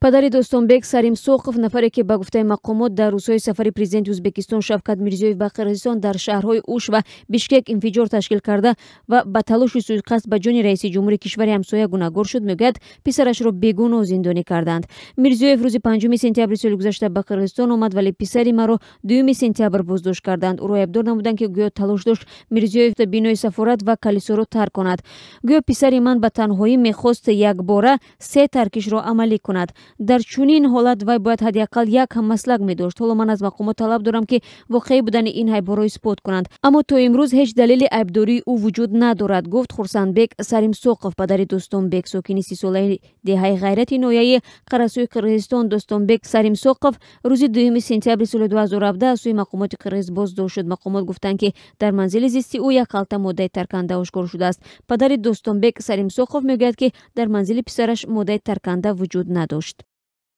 Падари Достонбек Саримсоқов, нафаре ки ба гуфтаи мақомот дар рӯзҳои сафари президенти Ӯзбекистон Шавкат Мирзиёев ба Қирғизистон дар шаҳрҳои Уш ва Бишкек инфиҷор ташкил карда ва ба талоши суиқасд ба ҷони раиси ҷумҳури кишвари ҳамсоя гунаҳгор шуд, мегӯяд, писарашро бегуноҳ зиндонӣ карданд. Мирзиёев рӯзи 5 сентябри соли гузашта ба Қирғизистон омад, вале писари маро 2 сентябр боздошт карданд. Ӯро айбдор намуданд, ки гӯё талош дошт Мирзиёев бинои сафорат ва калисоро тарк кунад. Гӯё писари ман ба танҳоӣ мехост якбора се таркишро амалӣ кунад. Дар чунин ҳолат вай бояд ҳадди ақал як ҳаммаслак медошт. Ҳоло ман аз мақомот талаб дорам, ки воқеӣ будани ин айбҳоро исбот кунанд, аммо то имрӯз ҳеҷ далели айбдории ӯ вуҷуд надорад, гуфт Хурсандбек Саримсоқов, падари Достонбек, сокини 30-солаи деҳаи Ғайрати ноҳияи Қарасӯи Қирғизистон. Достонбек Саримсоқов рӯзи 2 сентябри соли 2017 аз сӯи мақомоти қирғиз боздошт шуд. Мақомот гуфтанд, ки дар манзили зисти ӯ як халта моддаи тарканда ошкор шудааст. Падари Достонбек Саримсоқов мегӯяд, ки дар манзили писараш моддаи тарканда вуҷуд надошт.